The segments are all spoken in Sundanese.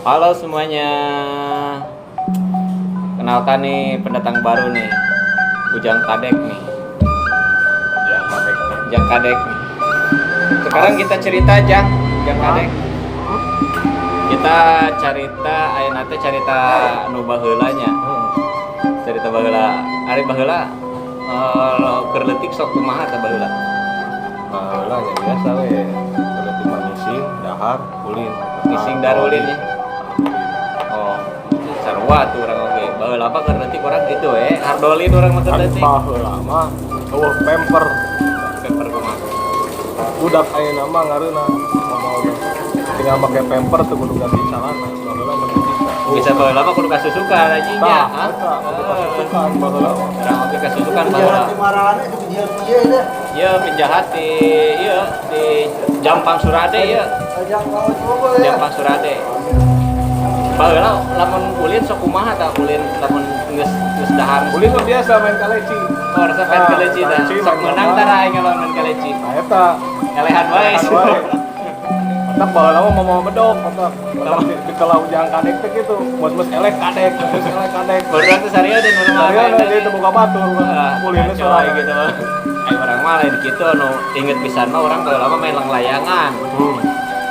Halo semuanya. Kenalkan nih pendatang baru nih. Ujang Kadek nih. Ya, Kadek. Ujang Kadek nih. Sekarang kita cerita aja, Ujang Kadek. Kita cerita ayeuna teh cerita nu baheula nya. Cerita baheula. Ari baheula keur leutik sok kumaha teh baheula? Baheula ya biasa we. Berarti mah ngising, dahar, ulin. Ngising, dahar, ulin ya? Oh, sarua tuh urang oge. Baheula apa keur leutik urang gitu we. Hardolin urang mah keur Kan leutik. Baheula mah euweuh pamper. Pamper kumaha? Budak ayeuna mah ngareuna mau tinggal make pamper tuh kudu ganti celana. Baheula mah teu bisa. Bisa baheula mah kudu kasusukan anjing nya. Tah, Hah? Eta kudu kasusukan baheula mah. Urang oge kasusukan Penjahat baheula. di marana itu penjahat kieu deh. Iya, penjahat di iya di Jampang Surade ya. Ajang mau coba ya. Jampang Surade. Baheula lamun ulin sok kumaha tah ulin lamun geus geus dahar? Ulin mah biasa main kaleci. Oh, resep main Ah, kaleci tah. kaleci, Sok main menang lomba. Tara aing lawan main kaleci. Nah, eta. Elehan wae. Elehan wae. Matak baheula mah mau bedog, matak. Matak di kalau Ujang Kadek teh gitu. Mus-mus eleh kadek, mus eleh kadek. Baru tuh sarieu deh nu mah. Sarieu dia teu boga batur, ulinnya kacau soalnya. Gitu mah. Aing urang mah lain kitu, nu inget pisan mah urang baheula mah main langlayangan.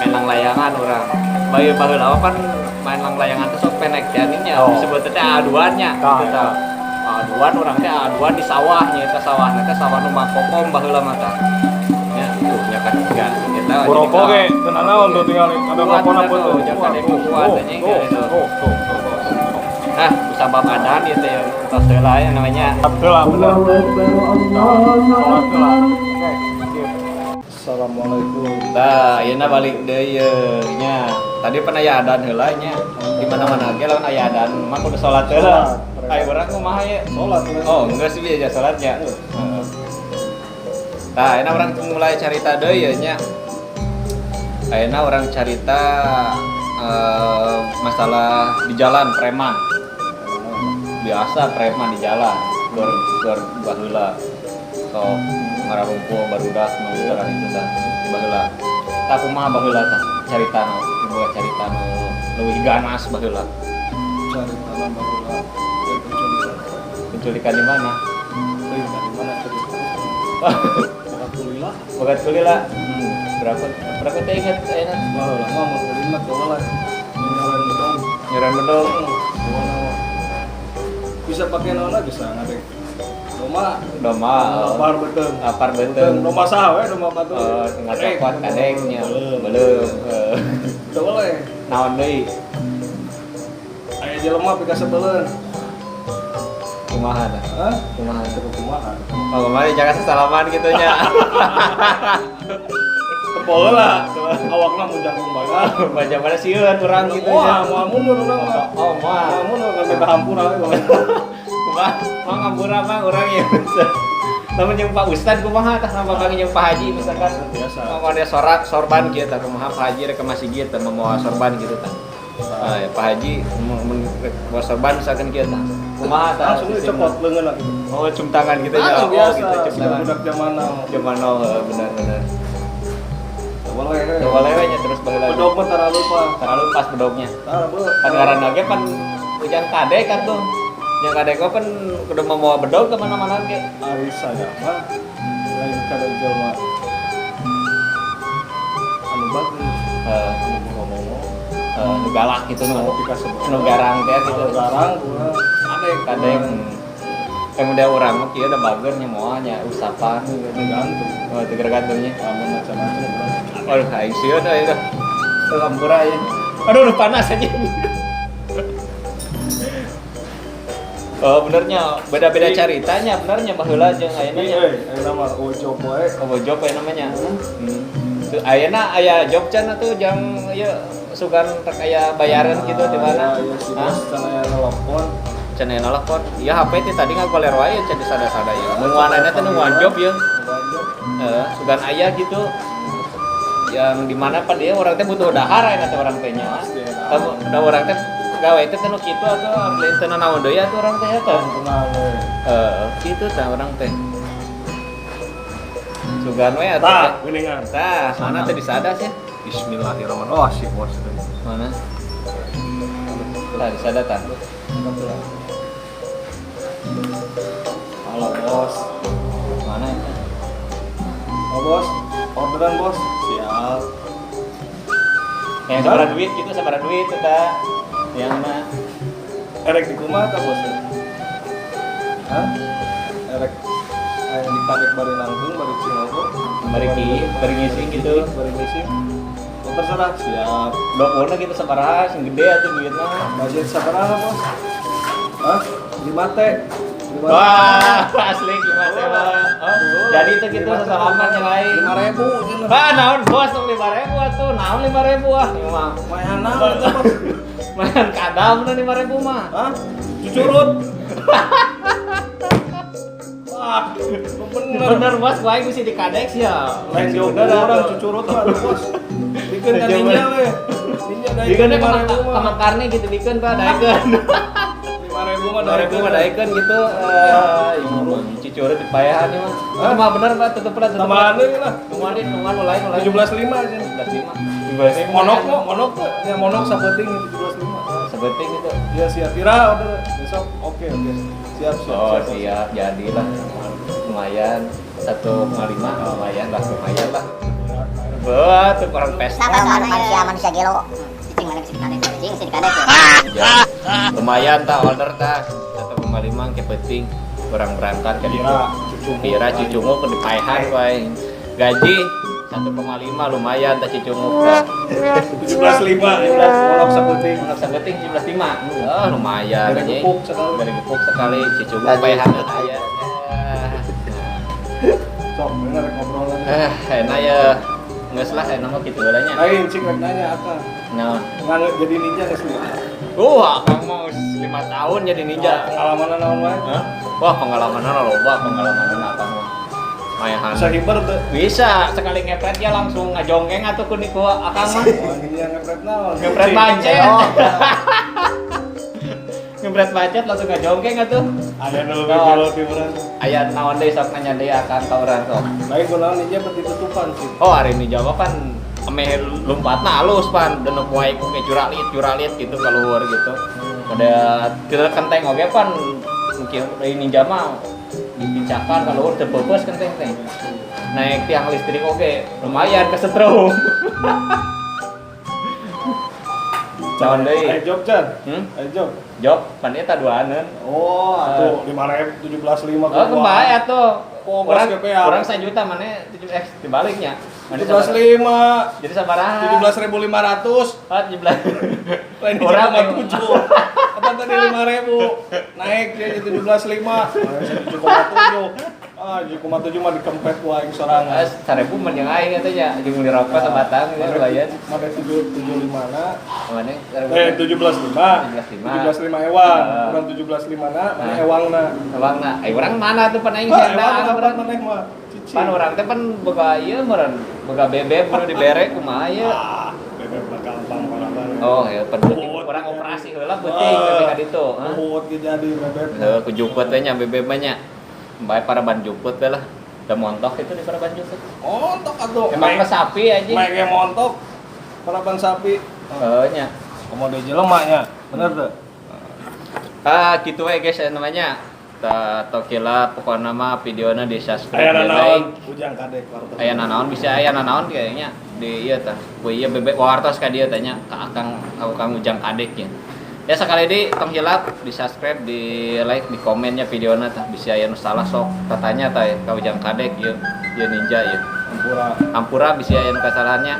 Main langlayangan urang. Bae baheula mah kan main langlayangan teh sok pendek teh nya, disebut teh aduannya Tah, gitu eta. Tah. Aduan urang teh aduan di sawah nya, eta sawah teh sawah nu kokom baheula mah tah. Nya tuh nya kan enggak eta. Rokok ge teu nanaon tuh tinggal ada Kuat rokona eta pun tuh, tuh. Ujang Kadek mah kuat anjing gitu. Tuh, tuh, tuh, tuh. Ah, sabab adan ieu teh ya, tos heula ya namanya. Heula bener. Salat heula. Oke, sip. Assalamualaikum. Tah, ayeuna balik deui ye nya. Tadi pernah aya adan heula nya. Di mana-mana ge lamun aya adan mah kudu salat heula. Salat. Ayo urang kumaha ye? Salat. Oh, enggak sih biasa salatnya. Heeh. Tah, ayeuna urang mulai carita deui ye nya. Ayeuna urang carita masalah di jalan, preman. Biasa preman di jalan, dor dor baheula. Sok ngararumpul barudak nu darah itu tah baheula. Tah, kumaha baheula tah carita nu dibawa, carita nu leuwih ganas baheula? Carita baheula ya penculikan. Penculikan di mana? Euy, dari mana cerita? Bukan kulila. Bogat kulila. Berapa berapa teh inget ayeuna? Baheula mah mun ulin mah teu lah. Nyoran bedong. Nyoran bedong. Pokokna mah. Bisa pakai naon bisa ngadek. Domba. Domba. Lapar beuteung. Lapar beuteung. Domba saha we, domba batur. Oh, ngacokot kadeknya. Belum. Teu boleh. Naon deui? Aya jelema pikasebeleun. Kumaha tah? Hah? Kumaha? Teu kumaha. Oh, kemarin jangan sesalaman gitu nya. Teu lah. Awakna mun jangkung bae. Baca mana sieun urang gitu nya. Wah, moal mundur urang mah. Oh, moal. Moal mundur kan minta hampura we. Kumaha? Mang ngampura mah urang ya. Lamun jeung Pak Ustad kumaha tah, lamun panggil jeung Pak Haji misalkan? Biasa. Mau ada sorak sorban gitu tah, kumaha Pak Haji rek ke masjid tah membawa sorban gitu tah. Ah, ya, Pak Haji mun rek bawa sorban misalkan kieu tah. Kumaha tah? Langsung sistemna? dicopot leungeunna gitu. Oh, cium tangan gitu ya. Ah, Oh, biasa. gitu cium Siga tangan. budak zaman now. Zaman now, heeh, benar-benar. Teu boleh. Teu boleh we nya terus baheula. Bedog mah tara lupa. Terlalu pas bedognya. Tara beuh. Pan ngaranna ge pan Ujang Kadek kan tuh. Ujang Kadek mah pan kudu membawa bedog ke mana-mana ge. Ari saya mah lain kada jelema anu bagus, Heeh, anu ngomong nu galak gitu, nu anu pikasebeleun. Nu garang teh gitu. Anu garang kurang kadek. Kadek. Yang udah urang mah kieu udah bager nya, moal nya usapan gitu. Tergantung. Oh, teu tergantungnya. Lamun macam-macam urang. Aduh, aing sieun euy dah. Teu hampura ya. Aduh, udah panas aja. Oh, benernya beda-beda caritanya, benernya baheula jeung ayeuna nya. Iya, euy, ayeuna mah oh job wae. Oh, job aya namanya. Tuh, ayeuna aya job can atuh jang ieu sugan rek aya bayaran gitu di mana? Iya, si Hah? bos can aya nelpon. Can aya nelpon. Iya, HP teh tadi ngagoler wae can disada-sada ya. Nungguan ayeuna teh nungguan job ya. Nungguan job. Heeh, sugan aya gitu. Yang dimana pan dia orang teh butuh dahar ayeuna teh orang teh nya. Pasti eta. Kamu da urang teh gawe teh nu kitu atuh, lain teu nanaon deui atuh urang teh eta. Tenang we. Heeh, kitu tah urang teh. Sugan we atuh. Tah, geuningan. Tah, mana teh disadas ya? Bismillahirrahmanirrahim. Oh, asik bos. Mana? Tah disada tah. Halo bos. Mana itu? Oh bos, orderan bos. Siap. Yang sabaraha duit gitu, sabaraha duit eta. Yang mah Erek di kumaha tah bos? Hah? Erek aya di kadek bari nangtung, bari cingogo, bari ngising gitu. Bari ngising. Oh, terserah, siap. 20 gitu sabaraha sing gede atuh duitna. Budget sabaraha bos? Hah? 5 T. Wah, asli gimana mah. Oh, jadi itu gitu sesalaman yang lain. 5.000. Wah, naon bos tong 5.000 atuh. Naon 5.000 ah. Mah. Mayan naon eta bos? Mayan kadam na 5.000 mah. Hah? Cucurut. Wah, bener. Bener bos, gua aing mesti dikadek sih ya. Lain jauh orang cucurut mah bos. Bikeun ka ninja we. Ninja daekeun Bikeun 5.000 mah. ka Makarni gitu bikeun Pak, daekeun. 5.000 mah 5.000 mah daekeun gitu. Ieu mah cucurut dipayahan ieu mah. Itu mah bener Pak, tutup lah, tutup. Tambahan deui lah. Nungguan deui, nungguan mulai mulai. 17.5 aja. 17.5. Monok mah, monok tuh. Ya monok sapenting 17.5. Sebeting gitu. Iya siap. Kira order besok. Oke, oke. Siap, siap. Oh, siap. Jadilah. Lumayan 1,5 lumayan lah, lumayan lah. Wah, tuh orang pesta. Sama manusia manusia gelo. Cicing mana bisa dikadek? Cicing bisa dikadek ya. Lumayan tak order tak 1,5 ke penting kurang berangkat ke ditu. Kira cucungu ke dipaehan wae. Gaji 1,5 lumayan tak cucungu. 17.5 monok sapenting. Monok sapenting 17.5. Oh, lumayan. Dari gepuk sekali. Dari gepuk sekali cucungu paehan aya. Sok bener ngobrolan. Enak ya. Nges lah, enak mah gitu lah nya. Lain cik rek nanya apa? Naon? Nggak jadi ninja geus nih. Akang mau 5 tahun jadi ninja. Pengalaman naon wae? Hah? Wah, pengalamanna loba, pengalamanna akang mah. Mayahan. Bisa hiber tuh. Bisa, sekali ngepret ya langsung ngajongeng atuh ku niku akang mah. Oh, ninja ngepret naon? Ngepret macet. Ngepret macet langsung ngajongeng atuh. Aya nu leuwih kolot di urang. Aya naon deui sok nanya deui akang ka urang sok. Lain kunaon ninja peti tutupan sih. Oh, hari ninja mah pan ameh lompatna alus pan dan wae ku ke curalit gitu keluar gitu. Udah kita kenteng oge pan mungkin ninja mah dipincakan kalau teu peupeus kenteng teh. Naik tiang listrik oge lumayan kesetrum. Naon deui? Ayo job Chan. Ayo job. Job pan eta duaaneun. Oh, atuh 5.000 17.5. Oh, kembali atuh. Orang 1 juta mana 7x dibaliknya. 17.5. Jadi sabaraha? 17.500. Oh, 17. Lain orang 7. Apa tadi 5.000? Naik ya 17.5. 7,7. Ah, 7,7 mah dikempet ku aing sorangan. 1.000 mah jeung aing eta nya, jeung meuli rokok sabatang gitu lumayan. Mane 7.75 na. Mane 17.5. 17.5 ewang. Urang 17.5 na, mane ewangna. Ewangna. Ai urang mana tuh pan aing sendang urang maneh mah. Pan urang teh pan boga ieu meureun, boga bebek kudu dibere kumaha ieu. Bebek mah gampang paraban. Oh, ya pan penting urang operasi heula penting tapi ka ditu. Puhut ge jadi bebek. Heuh, ku juput we nya bebek mah nya. Bae paraban juput we lah. Da montok itu di paraban juput. Montok atuh. Emang mah sapi anjing. Mah ge montok. Paraban sapi. Heuh nya. Komo deui jelema nya. Bener teu? Ah, kitu we guys namanya. Tokila pokokna mah videona di subscribe Aya nanaon Ujang Kadek wartos. Aya nanaon bisa aya nanaon kayaknya di ieu tah. Ku ieu bebek wartos ka dieu tanya ka Akang Kang Ujang Kadek nya. Ya sekali di tong hilap di subscribe, di like, di komennya videona tah bisa aya nu salah sok tatanya tah ka Ujang Kadek ieu ieu ninja ieu. Ampura. Ampura bisa aya nu kasalahannya.